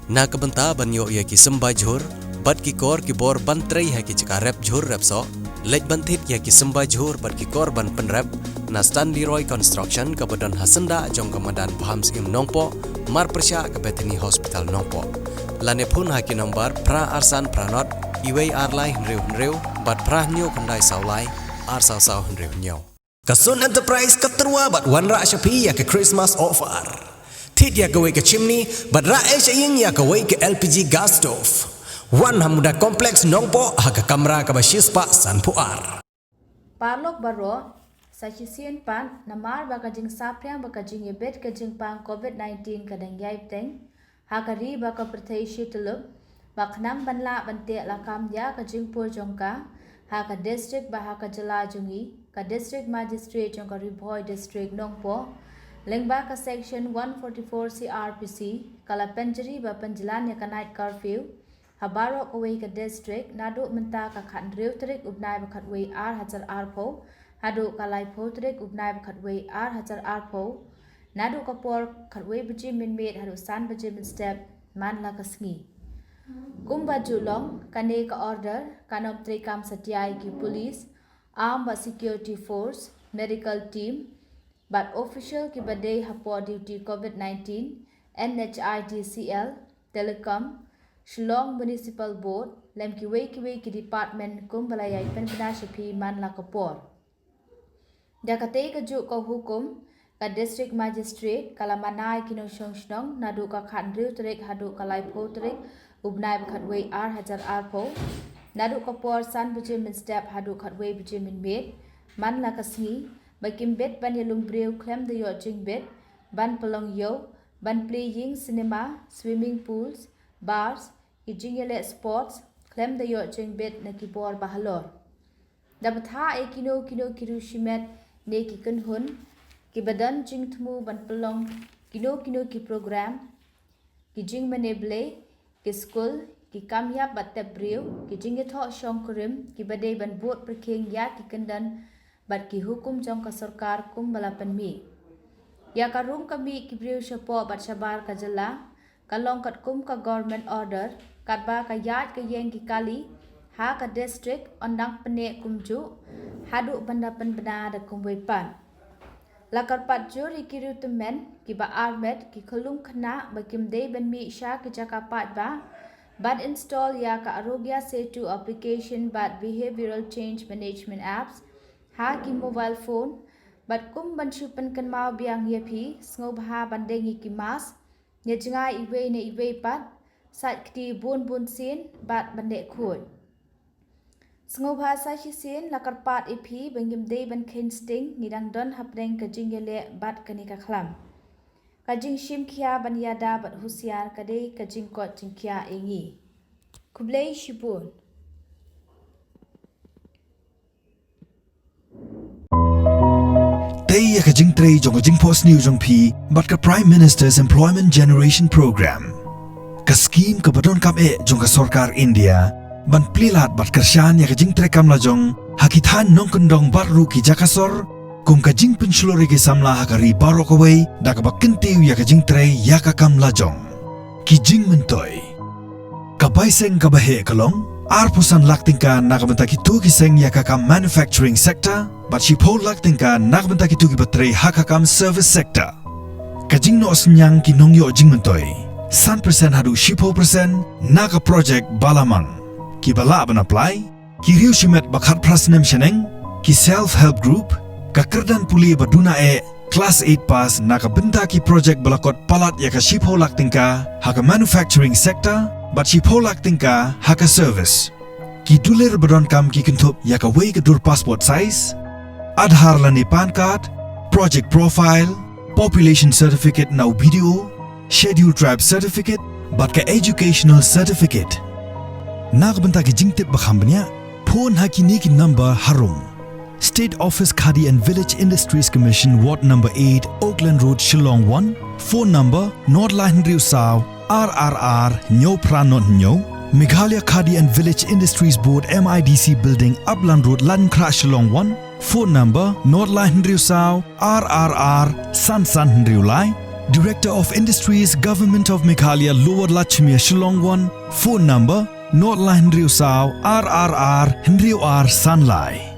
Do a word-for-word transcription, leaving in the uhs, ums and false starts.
Na ka bynta ban ïoh ïa ki symbai jhur bad ki kor ki bor ban trei ha ki jaka rep jhur rep soh, leit ban thied ïa ki symbai jhur bad ki kor ban pynrep na Stanley Roy Construction kaba don ha syndah jong ka madan Bham Syiem Nongpoh, marpyrshah ka Bethany Hospital Nongpoh. Lane phone ha ki nombar phra ar san phra nod, iwei ar lai hynriew hynriew bad phra hynñiew khyndai saw lai, ar saw saw hynriew hynñiew. Ka Sun Enterprise ka tyrwa bad wanrah sha phi ïa ka Christmas offer. Thied ïa kawei ka chimney bad rah ei sha ïing ïa kawei ka L P G gas stove. Wan ha Muda Complex Nongpoh ha ka kamra kaba shispah sanphew ar. Parlok baroh, sa shisien pat, namar ba ka jingsaphriang bad ka jingïabit ka jingpang COVID nineteen ka dang ïai bteng ha ka ri bad ka pyrthei shi tyllup, ba khnang ban lah ban teh lakam ïa ka jingpur jong ka ha ka district bad ha ka jylla jong ngi, ka District Magistrate jong ka Ri Bhoi District Nongpoh, lyngba ka Section one forty-four C R P C, ka la pynjri bad pynjlan ïa ka night curfew ha baroh kawei ka district naduh mynta ka khathynriew tarik u bnai ba khatwei ar hajar arphew haduh ka laiphew tarik u bnai ba khatwei ar hajar arphew, naduh ka por khatwei baje mynmiet haduh san baje mynstep man la ka sngi. Kumba ju long, kane ka order kan ym treikam satia ïa ki police, armed bad security force, medical team bad official kiba dei hapoh duty COVID nineteen, N H I D C L, Telecom, Shillong Municipal Board, lem kiwei kiwei ki department kumba la ïai pynbna sha phi man la ka por. Da katei kajuh ka hukum, ka District Magistrate ka la mana ïa ki nongshong shnong naduh ka khathynriew tarik haduh ka laiphew tarik u bnai ba khatwei ar hajar arphew, naduh ka por san baje mynstep haduh khatwei baje mynmiet man la ka sngi, ba kim bit ban ïalum briew khlem da ïoh jingbit, ban pynlong ïew, ban plie ïing cinema, swimming pools, bars, ki jingïaleh sports khlem da ïoh jingbit na ki bor ba halor. Da bthah ïa kino kino ki riew shimet ne ki kynhun kiba don jingthmu ban pynlong kino kino ki program, ki jingmane blei, ki skul, ki kam ïap bad tep briew, ki jingïathoh shongkurim kiba dei ban bud pyrkhing ïa ki kyndon bad ki hukum jong ka sorkar kumba la pynmih. Ïa ka rung ka mih ki briew shapoh bad shabar ka jylla ka long katkum ka government order, katba ka ïaid ka ïeng ki kali ha ka district yn dang pynneh kumjuh haduh ban da pynbna da kumwei pat. La kyrpad jur ïa ki riew tymmen kiba armet, ki khyllung khynnah ba kim dei ban mih sha ki jaka paidbah ban install ïa ka Aarogya Setu application bad behavioral change management apps ha ki mobile phone, bad kum ban shu pynkynmaw biang ïa phi, sngewbha ban deng ïa ki mask, ïa jngai iwei na iwei pat, sait kti bun bun sien bad ban leh khuid. Sngewbha sa shisien la kyrpad ïa phi ba ngim dei ban kheiñ sting, ngi dang don hapdeng ka jingïaleh bad kane ka khlam. Ka jingshim khia ban ïada bad husiar ka dei ka jingkoit jingkhiah ïa ngi. Khublei shibun. Tei ïa ka jingtrei jong ka jingphohsniew jong phi bad ka Prime Minister's Employment Generation Program, ka skhim kaba donkam eh jong ka sorkar India ban plie lad bad kyrshan ïa ka jingtrei kam lajong ha ki thaiñ nongkyndong bad ruh ki jaka sor, kum ka jingpynshlur ïa ki samla ha ka ri baroh kawei da kaba kyntiew ïa ka jingtrei ïa ka kam lajong. Ki jingmyntoi. Ka bai seng kaba heh ka long arphew san lak tyngka na ka bynta kito ki seng ïa ka kam manufacturing sector, bad shiphew lak tyngka na ka bynta kito kiba trei ha ka kam service sector. Ka jingnoh synñiang ki nongïoh jingmyntoi, san percent haduh shiphew percent na ka project ba la mang. Kiba lah ban apply, ki riew shimet ba khatphra snem shaneng, ki self help group, ka kyrdan pule ba duna eh, class eight pass na ka bynta ki project ba la kot palat ïa ka shiphew lak tyngka ha ka manufacturing sector bad shiphew lak tyngka ha ka service. Ki dulir ba donkam ki kynthup ïa kawei ka dur passport size, Aadhaar lane PAN card, project profile, population certificate na u B D O, Scheduled Tribe certificate bad ka educational certificate. Na ka bynta ki jingtip ba kham bniah, phone ha kine ki number harum. State Office Khadi and Village Industries Commission, Ward number eight, Oakland Road, Shillong one. Phone number, nod lai hynriew saw, ar ar ar, hynñiew phra nod hynñiew. Meghalaya Khadi and Village Industries Board, M I D C Building, Upland Road, Laitumkhrah, Shillong one. Phone number, nod lai hynriew saw, ar ar ar, san san hynriew lai. Director of Industries, Government of Meghalaya, Lower Lachmere, Shillong one. Phone number: nod lai hynriew saw ar ar ar hynriew ar san lai.